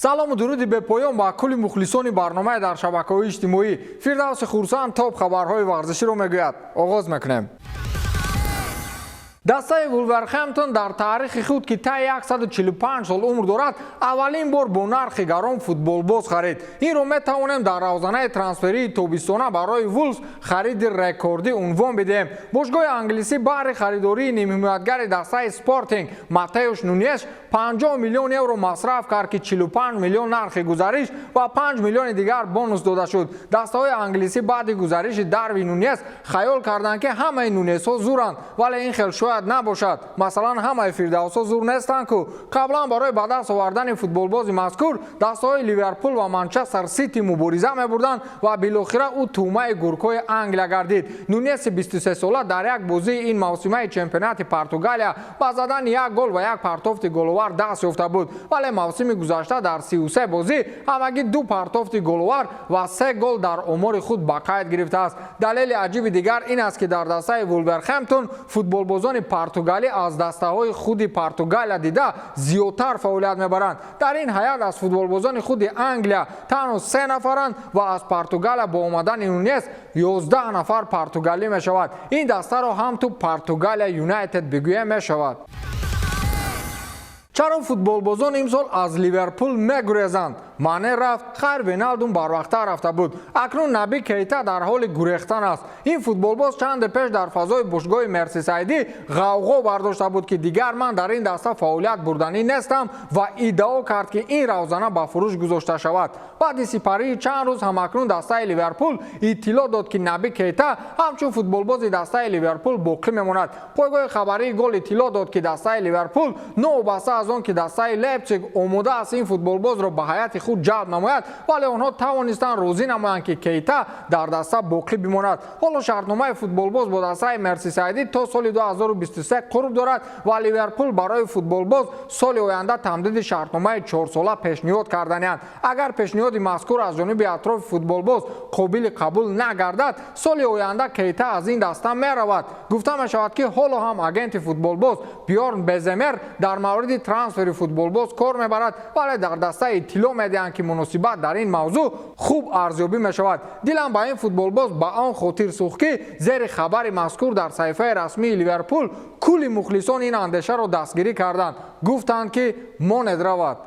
Салому дуруди бепоён ба кулли мухлисони барномаи дар шабакаҳои иҷтимоӣ. Фирдавси Хурсанд топ хабарҳои варзиширо мегӯяд. Оғоз мекунем. Дастаи Вулверхэмптон дар таърихи худ, ки таи 145 сол умр дорад, аввалин бор бо нархи гарон футболбоз харид. Инро метавонем дар равзанаи трансферии тобистона барои Вулфс хариди рекордӣ унвон бидиҳем. Бошгоҳи англисӣ баҳри харидории нимҳимоятгари дастаи Спортинг Матеуш Нунеш 50 миллион евро масраф кард, ки 45 миллион нархи гузариш ва 5 миллиони дигар бонус дода шуд. Дастаҳои англисӣ баъди гузариши Дарвин Нунес хаёл карданд, ки ҳамаи Нунесҳо зуранд, вале ин хел шояд набошад. Масалан, ҳамаи Фирдавсҳо зур нестанд ку. Қаблан барои ба даст овардани футболбози мазкур дастаҳои Ливерпул ва Манчестер Сити мубориза мебурданд ва билохира ӯ тӯъмаи гургҳои Англия гардид. Нунеси 23-сола дар як бозии ин мавсимаи чемпионати Португалия ба задани як гол ва як партофти головар даст ёфта буд, вале мавсими гузашта дар 33 бозӣ ҳамагӣ ду партофти головар ва се гол дар омори худ ба қайд гирифтааст. Далели аҷиби дигар ин аст, ки дар дастаи Вулверхэмптон футболбозони португалӣ аз дастаҳои худи Португалия дида зиёдтар фаъолият мебаранд. Дар ин ҳайат аз футболбозони худи Англия танҳо се нафаранд ва аз Португалия бо омадани Нунес 11 нафар португалӣ мешавад. Ин дастаро ҳам ту Португалия Юнайтед бигӯя мешавад. Чаро футболбозон имсол аз Ливерпул мегурезанд? Мане рафт, хайр, Веналдум барвақттар рафта буд. Акнун Наби Кейта дар ҳоли гурехтан аст. Ин футболбоз чанде пеш дар фазои бошгоҳи Мерсисайдӣ ғавғо бардошта буд, ки дигар ман дар ин даста фаъолият бурданӣ нестам, ва иддао кард, ки ин равзана ба фурӯш гузошта шавад. Баъди сипарии чанд рӯз ҳамакнун дастаи Ливерпул иттилоъ дод, ки Наби Кейта ҳамчун футболбози дастаи Ливерпул боқӣ мемонад. Пойгоҳи хабарии Гол иттилоъ дод, ки дастаи Ливерпул, новобаста аз он ки дастаи Лейпсиг омода аст ин футболбозро ба ҳайати худ ҷалб намояд, вале онҳо тавонистанд розӣ намоянд, ки Кейта дар даста боқӣ бимонад. Ҳоло шартномаи футболбоз бо дастаи Мерсисайдӣ то соли 2023 қурб дорад ва Ливерпул барои футболбоз соли оянда тамдиди шартномаи чорсола пешниҳод карданианд. Агар пешниҳоди мазкур аз ҷониби атрофи футболбоз қобили қабул нагардад, соли оянда Кейта аз ин даста меравад. Гуфта мешавад, ки ҳоло ҳам агенти футболбоз Бьорн Беземер дар мавриди трансфери футболбоз кор мебарад, вале дар даста иттилоъ медиҳанд, ки муносибат дар ин мавзӯъ хуб арзёбӣ мешавад. Дилам ба ин футболбоз ба он хотир сӯхт, ки зери хабари мазкур дар саҳифаи расмии Ливерпул кулли мухлисон ин андешаро дастгирӣ карданд, гуфтанд, ки монед равад.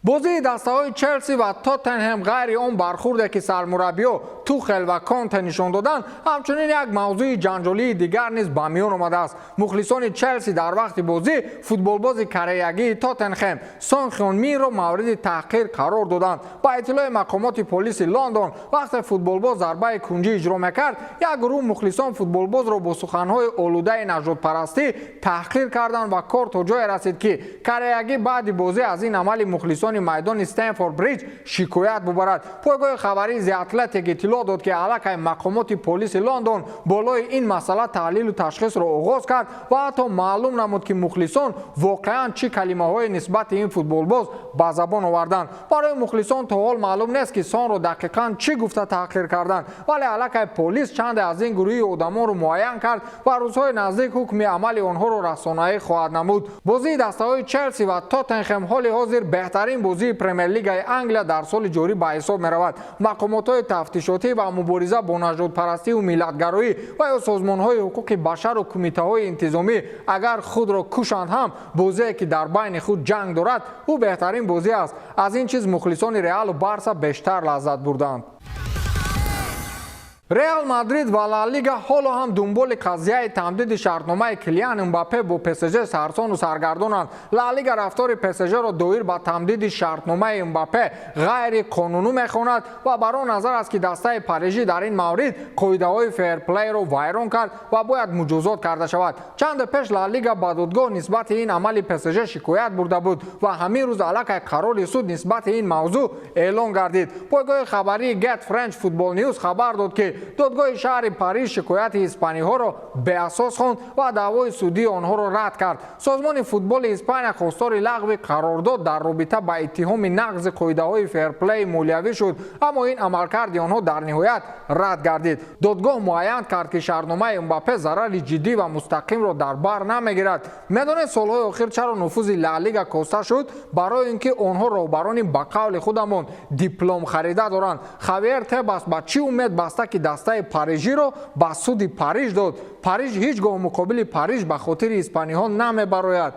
Бозии дастаҳои Челси ва Тоттенҳем ғайри он бархурде, ки сармураббиҳо Тухел ва Конте нишон доданд, ҳамчунин як мавзӯи ҷанҷолии дигар низ ба миён омадааст. Мухлисони Челси дар вақти бозӣ футболбози кореягии Тоттенҳем Сон Хён Минро мавриди таҳқир қарор доданд. Ба иттилои мақомоти полиси Лондон, вақте футболбоз зарбаи кунҷӣ иҷро мекард, як гурӯҳ мухлисон футболбозро бо суханҳои олудаи нажодпарастӣ таҳқир карданд ва кор то ҷое расид, ки кореягӣ баъди бозӣ аз ин амали мухлисони майдони Стэмфорд Бриҷ шикоят бубарад. Пойгоҳи хабарии The Athletic иттилоъ дод, ки аллакай мақомоти полиси Лондон болои ин масъала таҳлилу ташхисро оғоз кард ва ҳатто маълум намуд, ки мухлисон воқеан чӣ калимаҳое нисбати ин футболбоз ба забон оварданд. Барои мухлисон то ҳол маълум нест, ки Сонро дақиқан чӣ гуфта таҳқир карданд, вале аллакай полис чанде аз ин гурӯҳи одамонро муайян кард ва рӯзҳои наздик ҳукми амали онҳоро расонаӣ хоҳад намуд. Бозии дастаҳои Челси ва Тоттенхем ҳоли ҳозир беҳтарин бозии Премер-лигаи Англия дар соли ҷорӣ ба ҳисоб меравад. Мақомотҳои тафтишотӣ ва мубориза бо нажодпарастиву миллатгароӣ ва ё созмонҳои ҳуқуқи башару кумитаҳои интизомӣ агар худро кушанд ҳам, бозие, ки дар байни худ ҷанг дорад, ӯ беҳтарин бозӣ аст. Аз ин чиз мухлисони Реалу Барса бештар лаззат бурданд. Реал Мадрид ва Ла Лига ҳоло ҳам дунболи қазияи тамдиди шартномаи Килиан Мбаппе бо ПСЖ сарсону саргардонанд. Ла Лига рафтори ПСЖро доир ба тамдиди шартномаи Мбаппе ғайриқонунӣ мехонад ва бар он назар аст, ки дастаи парижӣ дар ин маврид қоидаҳои ферплейро вайрон кард ва бояд муҷозот карда шавад. Чанде пеш Ла Лига ба додгоҳ нисбати ин амали ПСЖ шикоят бурда буд ва ҳамин рӯз аллакай қарори суд нисбати ин мавзӯъ эълон гардид. Пойгоҳи хабарии Get French Football News хабар дод, ки Додгоҳи шаҳри Париж шикояти испаниҳоро беасос хонд ва даъвои судии онҳоро рад кард. Созмони футболи Испания хостори лағви қарордод дар робита ба иттиҳоми нақзи қоидаҳои ферплеи молиявӣ шуд, аммо ин амалкарди онҳо дар ниҳоят рад гардид. Додгоҳ муайян кард, ки шартномаи Мбаппе зарари ҷиддӣ ва мустақимро дар бар намегирад. Медонед, солҳои охир чаро нуфузи Ла Лига коста шуд? Барои ин ки онҳо роҳбарони, ба қавли худамон, диплом харида доранд. Хавьер Тебас ба чӣ умед баста, ки дастаи парижиро ба суди Париж дод? Париж ҳеҷ гоҳ муқобили Париж ба хотири испаниҳо намебарояд.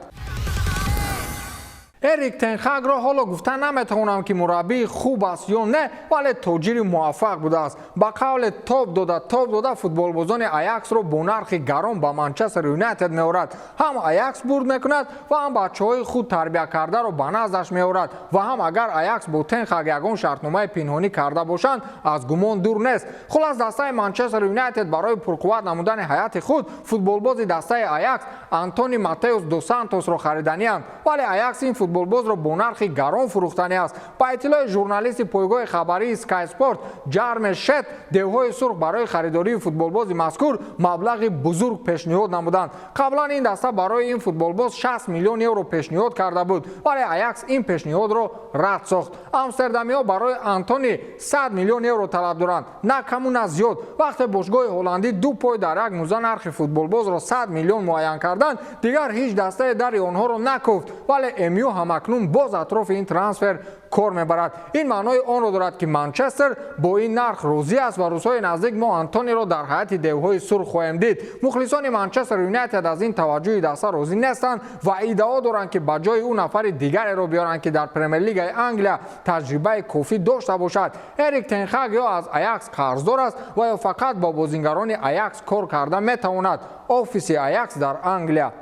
Эрик Тенхагро ҳоло гуфта наметавонам, ки мураббии хуб аст ё не, вале тоҷири муваффақ будааст. Ба қавле, топ дода, топ дода, футболбозони Аяксро бо нархи гарон ба Манчестер Юнайтед меорад. Ҳам Аякс бурд мекунад ва ҳам бачаҳои худ тарбиякардаро ба наздаш меорад. Ва ҳам агар Аякс бо Тенхаг ягон шартномаи пинҳонӣ карда бошанд, аз гумон дур нест. Хулас, дастаи Манчестер Юнайтед барои пурқувват намудани ҳайати худ футболбози дастаи Аякс Антони Матеус до Сантосро хариданианд, вале Аякс ин футболбозро бо нархи гарон фурӯхтанӣ аст. Ба иттилои журналисти пойгоҳи хабарии Sky Sport Ҷарме Шет, девҳои сурх барои харидории футболбози мазкур маблағи бузург пешниҳод намуданд. Қаблан ин даста барои ин футболбоз 60 миллион евро пешниҳод карда буд, вале Аякс ин пешниҳодро рад сохт. Амстердамиҳо барои Антони 100 миллион евро талаб доранд, на каму на зиёд. Вақте бошгоҳи ҳолландӣ ду пой дар як муза нархи футболбозро 100 миллион муайян карданд, дигар ҳеҷ дастае дари онҳоро накуфт, вале МЮ ҳамакнун боз атрофи ин трансфер кор мебарад. Ин маънои онро дорад, ки Манчестер бо ин нарх розӣ аст ва рӯзҳои наздик мо Антониро дар ҳайати девҳои сурх хоҳем дид. Мухлисони Манчестер Юнайтед аз ин таваҷҷӯҳи даста розӣ нестанд ва иддао доранд, ки ба ҷои ӯ нафари дигареро биёранд, ки дар Премер-лигаи Англия таҷрибаи кофӣ дошта бошад. Эрик Тенхаг ё аз Аякс қарздор аст ва ё фақат бо бозингарони Аякс кор карда метавонад. Офиси Аякс дар Англия.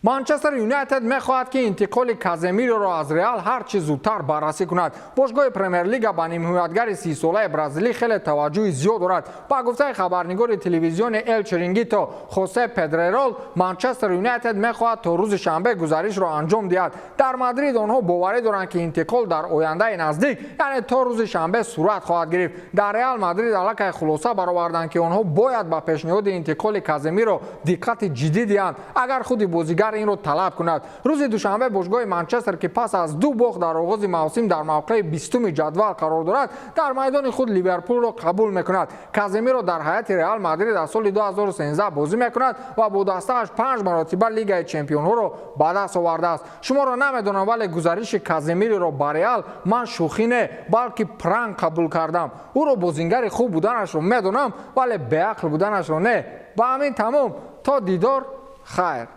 Манчестер Юнайтед мехоҳад, ки интиқоли Каземироро аз Реал ҳар чӣ зудтар баррасӣ кунад. Бошгоҳи Премер-лига ба нимҳимоятгари 30-солаи бразилӣ хеле таваҷҷӯҳи зиёд дорад. Ба гуфтаи хабарнигори телевизиони Эл Черингито Хосе Педрерол, Манчестер Юнайтед мехоҳад то рӯзи шанбе гузаришро анҷом диҳад. Дар Мадрид онҳо боварӣ доранд, ки интиқол дар ояндаи наздик, яъне то рӯзи шанбе, сурат хоҳад гирифт. Дар Реал Мадрид аллакай хулоса бароварданд, ки онҳо бояд ба пешниҳоди интиқоли Каземиро диққати ҷиддӣ диҳанд, агар худи бозигар инро талаб кунад. Рӯзи душанбе бошгоҳи Манчестер, ки пас аз ду бохт дар оғози мавсим дар мавқеи 20-уми ҷадвал қарор дорад, дар майдони худ Ливерпулро қабул мекунад. Каземиро дар ҳайати Реал Мадрид аз соли 2013 бозӣ мекунад ва бо дастааш панҷ маротиба Лигаи чемпионҳоро ба даст овардааст. Шуморо намедонам, вале гузариши Каземириро ба Реал ман шӯхӣ не, балки пранк қабул кардам. Ӯро бозингари хуб буданашро медонам, вале беақл буданашро не. Ба ҳамин тамом, то дидор, хайр.